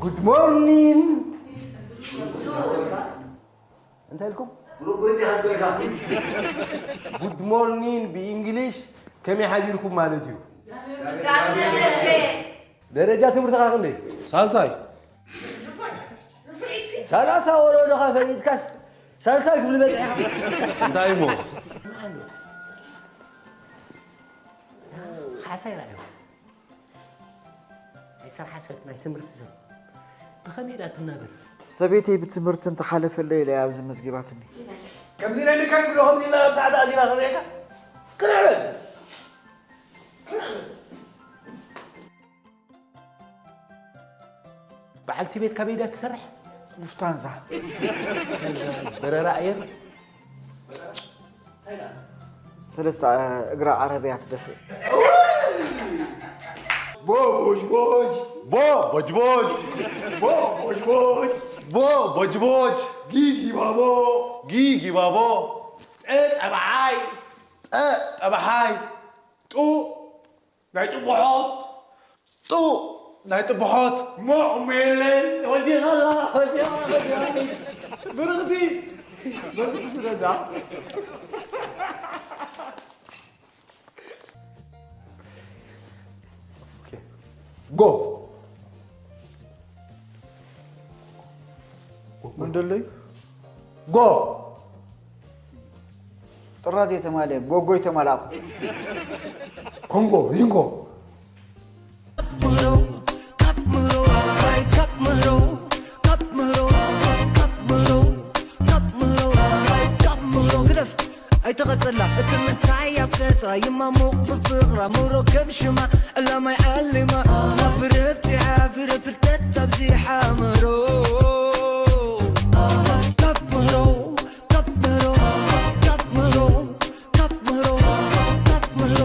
Good morning. እንታይ ኢልኩም? ጉርጉር እንዲኻ ዝበልካ። Good morning ብእንግሊሽ ከመይ ሓዲርኩም ማለት እዩ። ደረጃ ትምህርትኻ ክንደይ? ሳልሳይ። ሰላሳ ወለዶኻ ፈሊጥካስ ሳልሳይ ክፍሊ በፂሕኻ? እንታይ እሞ? ሓሳይ ራእዩ። ናይ ስራሕ ሰብ፣ ናይ ትምህርቲ ሰብ ብኸመይ ኢላ ትናገር? ሰበይተይ ብትምህርቲ እንተሓለፈለይ ኢለ እያ ኣብዚ መዝጊባትኒ። ከምዚ ናይ ሚካል ብሎ ከምዚ ኢላ ኣብ ታሕቲ ኣዚራ ክርእየካ? ቅንዕ በል! ቅንዕ በል! በዓልቲ ቤት ካበይ ድያ ትሰርሕ? ሉፍታንዛ። በረራ ኣየር? ሰለስተ እግራ ዓረብያ ትደፍእ። ቦ ቦጅ ቦጅ። ቦ ቦጅ ቦጅ። ቦ ቦጅ ቦጅ። ቦ ቦጅ ቦጅ። ጊጊ ባቦ። ጊጊ ባቦ። ጠ ጠባሓይ። ጠ ጠባሓይ። ጡ ናይ ጥቡሖት። ጡ ናይ ጥቡሖት። ሞቕ ሜለ። ወዲኻ ኣለኻ፣ ወዲኻ፣ ወዲኻ። ብርኽቲ። ብርኽቲ ስደዳ። ኦኬ። ጎ። መን ደለዩ? ጎ። ጥራዝ የተማለ ጎጎ የተማላእኩ። ኮንጎ፣ ሪንጎ። ግደፍ ኣይተቐጸላ እቲ ምንታይ ኣብ ቀጽራ ይማሙቕ ብፍቕራ ምሮ ከም ሽማ ዕላማይ ዓሊማ ናፍረ ኣብዚሓ ፍረ ፍልጠት ኣብዚሓ ምሮ ካብ ምሮ ካብ ምሮ ካብ ምሮ ካብ ምሮ ካብ ምሮ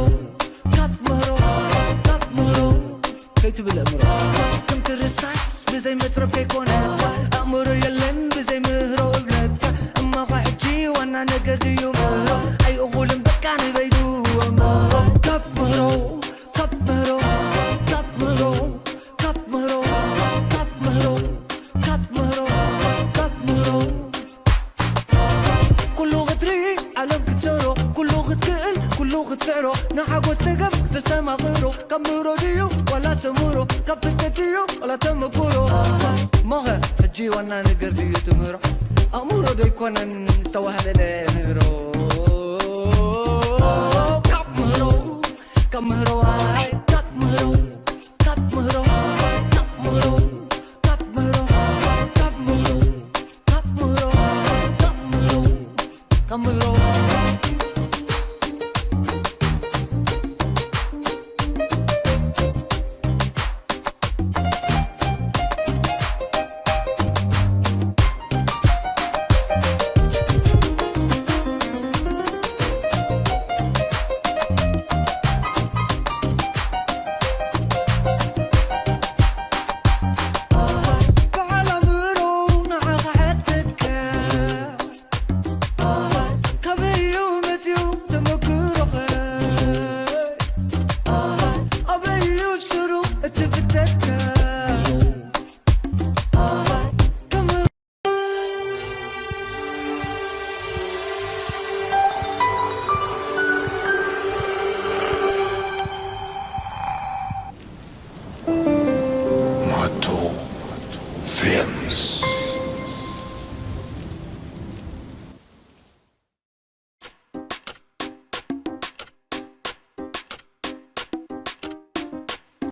ካብ ምሮ ካብ ምሮ ከይትብል ኣእምሮ ከምቲ ርሳስ ብዘይ መትረብ ከይኮነ ኣእምሮ የለን ብዘይ ምህሮ እብለካ እማኻ ሕጂ ዋና ነገር ድዩ ምህሮ ኣይእኹልን በቃ ንበይዱ ኣእምሮ ካብ ምህሮ ካብ ምህሮ ካብ ምህሮ ካብ ምህሮ ካብ ምህሮ ካብ ምህሮ ካብ ምህሮ ኩሉ ክትርኢ ዓለም ክትሰሮ ኩሉ ክትክእል ኩሉ ክትስዕሮ ንሓጎስ ጸገም ተስተማቕሮ ካብ ምህሮ ድዩ ዋላ ሰምሮ ካብ ፍልጠት ድዩ ዋላ ተመኩሮ ሞኸ ሕጂ ዋና ነገር ድዩ ትምህሮ ኣእምሮ ዶ ይኮነን ዝተዋህለለ ምህሮ ካብ ምህሮ ካብ ምህሮ ኣይ ካብ ምህሮ ካብ ምህሮ ካብ ምህሮ ካብ ምህሮ ካብ ምህሮ ካብ ምህሮ ካብ ምህሮ ካብ ምህሮ በዓል ኣእምሮ ንዓኻ ሕተትካ ካበይ እዩ መፂኡ ተመክሮኸ ኣበይ እዩ ስሩ እቲ ፍልጠትካ ማቶ ፊልምስ።